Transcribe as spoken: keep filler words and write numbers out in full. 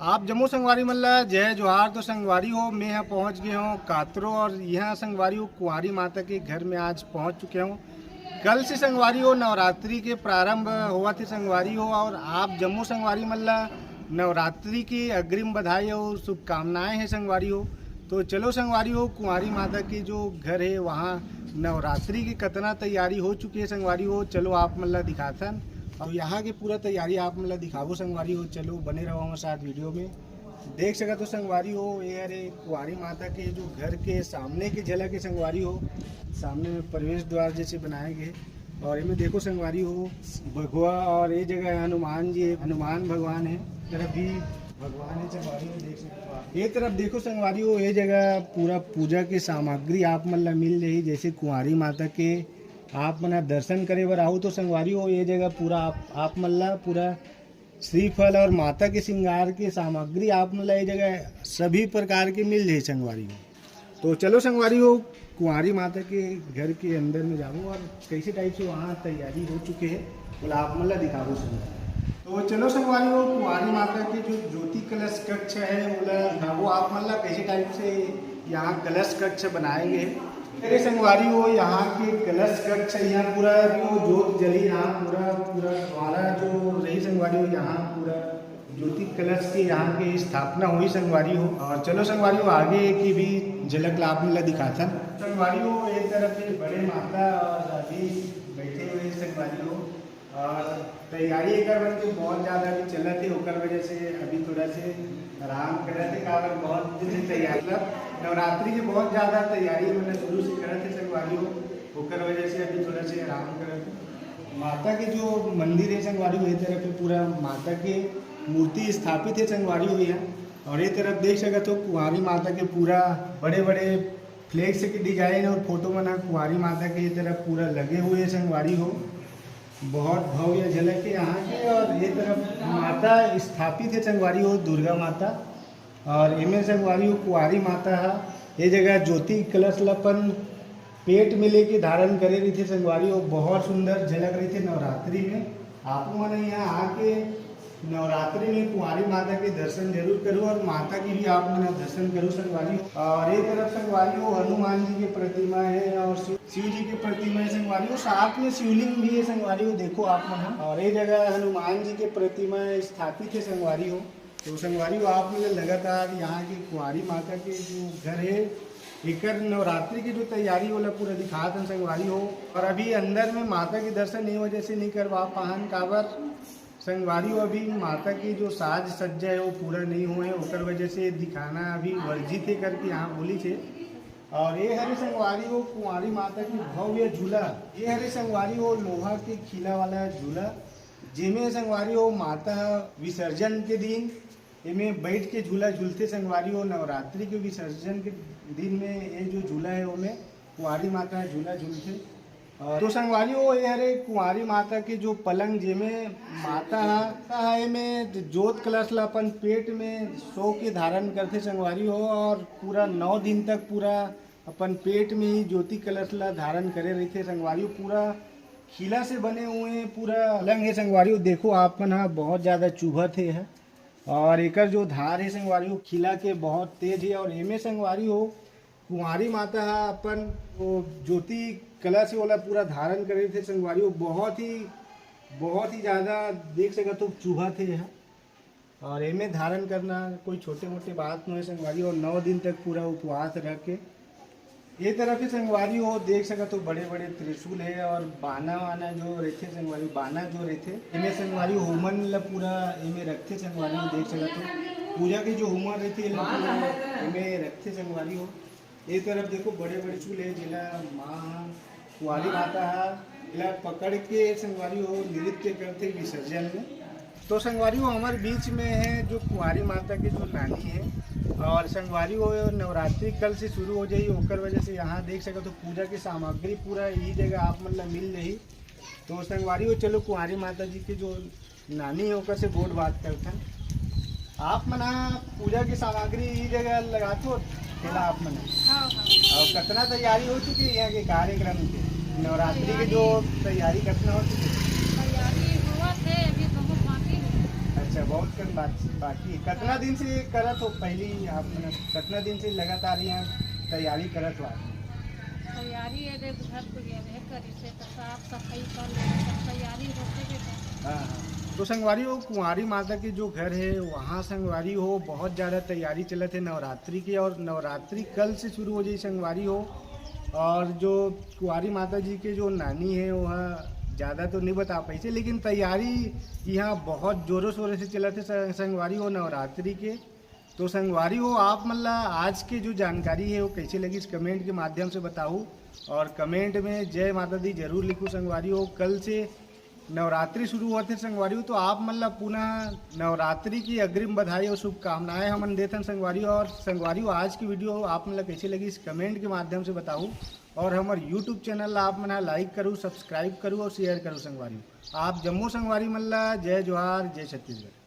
आप जम्मो संगवारी मन ला जय जोहार। तो संगवारी हो, मैं यहाँ पहुँच गए हूँ कातरो और यहाँ संगवारी हो कुंवारी माता के घर में आज पहुँच चुके हूँ। कल से संगवारी हो नवरात्रि के प्रारंभ होवत हे संगवारी हो, और आप जम्मो संगवारी मन ला नवरात्रि की अग्रिम बधाई और शुभकामनाएं हैं संगवारी हो। तो चलो संगवारी हो, कुंवारी माता के जो घर है वहाँ नवरात्रि की कतना तैयारी हो चुकी है संगवारी हो, चलो आप मन ला दिखाथन। और यहाँ की पूरा तैयारी आप मन ला दिखाबो संगवारी हो, चलो बने रहो हमारे साथ वीडियो में। देख सकत हो संगवारी हो, ये हरे कुंवारी माता के जो घर के सामने की झलक है संगवारी हो, सामने में प्रवेश द्वार जैसे बनाए गए। और इमे देखो संगवारी हो, भगवा और ये जगह हनुमान जी, हनुमान भगवान है, तरफ भी भगवान है संगवारी हो, देख सकते हो आप। ये तरफ देखो संगवारी हो, ये जगह पूरा पूजा की सामग्री आप मन ला मिल रही, जैसे कुंवारी माता के आप मन ह दर्शन करे बर आऊ तो संगवारी हो, ये जगह पूरा आप, आप मन ला पूरा श्रीफल और माता के श्रृंगार के सामग्री आप मन ला ये जगह सभी प्रकार के मिल जाही संगवारी हो। तो चलो संगवारी हो, कुंवारी माता के घर के अंदर में जाबो और कैसे टाइप से वहाँ तैयारी हो चुके है, ओला आप मन ला दिखाबो संगवारी। तो चलो संगवारी हो, कुंवारी माता के जो ज्योति कलश कक्ष है, ओला दिखाबो आप मन ला, कैसे टाइप से यहाँ कलश कक्ष बनाए गए हैं। अरे संगवारी हो, यहाँ के कलश कक्ष, यहाँ पूरा जो जोत जली, यहाँ पूरा, पूरा द्वारा जो रही संगवारी हो, यहाँ पूरा ज्योति कलश के यहाँ के स्थापना हुई संगवारी हो। और चलो संगवारी हो, आगे की भी झलक ला आप मन ला दिखाथन। संगवारी हो, एक तरफ ये बड़े माता और अभी बैठे हुए संगवारी हो, और तैयारी एकर मन के बहुत ज्यादा अभी चलत हे, ओकर वजह से अभी थोड़ा से आराम करत हे, काबर बहुत दिन से तैयारी, मतलब नवरात्रि के बहुत ज्यादा तैयारी मैंने शुरू से करत हे संगवारी हो, ओकर वजह से अभी थोड़ा से आराम करत हे। माता के जो मंदिर है संगवारी हो, ये तरफ पे पूरा माता के मूर्ति स्थापित है संगवारी हो यहाँ। और ये तरफ देख सकत हो कुंवारी माता के पूरा बड़े बड़े फ्लेक्स के डिजाइन और फोटो मन ह कुंवारी माता के ये तरफ पूरा लगे हुए है संगवारी हो। बहुत भव्य झलक है यहाँ के। और ये तरफ माता स्थापित है संगवारी हो, दुर्गा माता। और एमे संगवारी हो कुंवारी माता ह ये जगह ज्योति कलश ल अपन पेट में लेके धारण करे रहिथे संगवारी हो। बहुत सुंदर झलक रहिथे नवरात्रि में। आप मन यहाँ आके नवरात्रि में कुंवारी माता के दर्शन जरूर करो और माता की भी आप मन दर्शन करो संगवारी हो। और ये तरफ संगवारी हो हनुमान जी की प्रतिमा है और शिव, शिव जी की प्रतिमा है संगवारी हो, साथ में शिवलिंग भी है संगवारी हो। देखो आप मन ह, और ये जगह हनुमान जी की प्रतिमा स्थापित है संगवारी हो। तो संगवारी हो, आप मन ल लगातार यहाँ की कुंवारी माता के जो घर है, एकर नवरात्रि की जो तैयारी, ओला पूरा दिखात हन संगवारी हो। और अभी अंदर में माता के दर्शन ये वजह से नहीं करवा पाहन, काबर संगवारी हो, अभी माता की जो साज सज्जा है वो पूरा नहीं हुए है, ओकर वजह से दिखाना अभी वर्जित है करके यहाँ बोली थे। और ये हरे संगवारी हो कुंवारी माता की भव्य झूला, ये हरे संगवारी हो लोहा के खीला वाला झूला, जेमे संगवारी हो माता विसर्जन के दिन एमे बैठ के झूला झूलथे संगवारी हो। नवरात्रि के विसर्जन के दिन में ये जो झूला है ओमे कुंवारी माता झूला झूलथे। और तो संगवारी हो, ये हरे कुंवारी माता के जो पलंग, जेमे माता ह, माता ह एमे जोत कलश ला अपन पेट में सो के धारण करथे संगवारी हो, और पूरा नौ दिन तक पूरा अपन पेट में ही ज्योति कलश ला धारण करे रहिथे संगवारी हो। पूरा खीला से बने हुए पूरा पलंग है संगवारी हो। देखो आप मन ह, बहुत ज्यादा चुभत हे ह। और एकर जो धार है संगवारी हो खीला के बहुत तेज है। और एमे संगवारी हो कुंवारी माता ह अपन वो ज्योति कलश है ओला पूरा धारण करे थे संगवारी हो। बहुत ही, बहुत ही ज्यादा देख सकत हो चुभत हे ह। और एमे धारण करना कोई छोटे मोटे बात नोहे संगवारी हो, और नौ दिन तक पूरा उपवास रख के। ये तरफ ही संगवारी हो देख सकत हो बड़े बड़े त्रिशूल है और बाना वाना जो रहिथे संगवारी हो, बाना जो रहिथे, एमे संगवारी हो होमन ला पूरा एमे रखथे संगवारी हो, देख सकत हो पूजा के जो होमन रहिथे एला पूरा एमे रखथे संगवारी हो। ये तरफ देखो बड़े बड़े त्रिशूल है, जेला माँ कुंवारी माता ह एला पकड़ के संगवारी हो नृत्य करथे विसर्जन में। तो संगवारी हो, हमर बीच में है जो कुंवारी माता के जो नानी है, और संगवारी हो नवरात्रि कल से शुरू हो जाही, ओकर वजह से यहाँ देख सकत हो पूजा की सामग्री पूरा यही जगह आप मन ला मिल जाही। तो संगवारी हो, चलो कुंवारी माता जी के जो नानी है ओकर से गोठ बात करथन। आप मन ह पूजा की सामग्री ई जगह लगाथो, ठेला आप मन ह? हाँ, हाँ। और कितना तैयारी हो चुकी है यहाँ के कार्यक्रम के? नवरात्रि की जो तैयारी कितना हो चुकी है? तैयारी हुआ थे, अभी बहुत बाकी है। अच्छा, बहुत कन बात बाकी है। कितना दिन से करत हो? पहली आप मन कितना दिन से लगातार यहाँ तैयारी करत हो आप? तैयारी ये दे घर को ये नहीं करी से तो साफ सफाई कर ले, सब तैयारी होते के बा। हाँ, हाँ। तो संगवारी हो, कुंवारी माता के जो घर है, वहाँ संगवारी हो, बहुत ज़्यादा तैयारी चलत है नवरात्रि की। और नवरात्रि कल से शुरू हो जाई संगवारी हो। और जो कुंवारी माता जी के जो नानी है, वह ज़्यादा तो नहीं बता पाई से, लेकिन तैयारी यहाँ बहुत जोरों शोरों से चलत है स-, संगवारी हो नवरात्रि के। तो संगवारी हो, आप मन ला आज के जो जानकारी है, वो कैसे लगिस, कमेंट के माध्यम से बताओ। और कमेंट में जय माता दी जरूर लिखो संगवारी हो। कल से नवरात्रि शुरू होत हे संगवारी हो, तो आप मन ला पुनः नवरात्रि की अग्रिम बधाई और शुभकामनाएं हमन देथन संगवारी हो। और संगवारी हो, आज की वीडियो आप मन ला कैसे लगिस, कमेंट के माध्यम से बताओ। और हमर YouTube चैनल ला आप मन लाइक करू, सब्सक्राइब करू और शेयर करू संगवारी हो। आप जम्मो संगवारी मन ला जय जोहार, जय छत्तीसगढ़।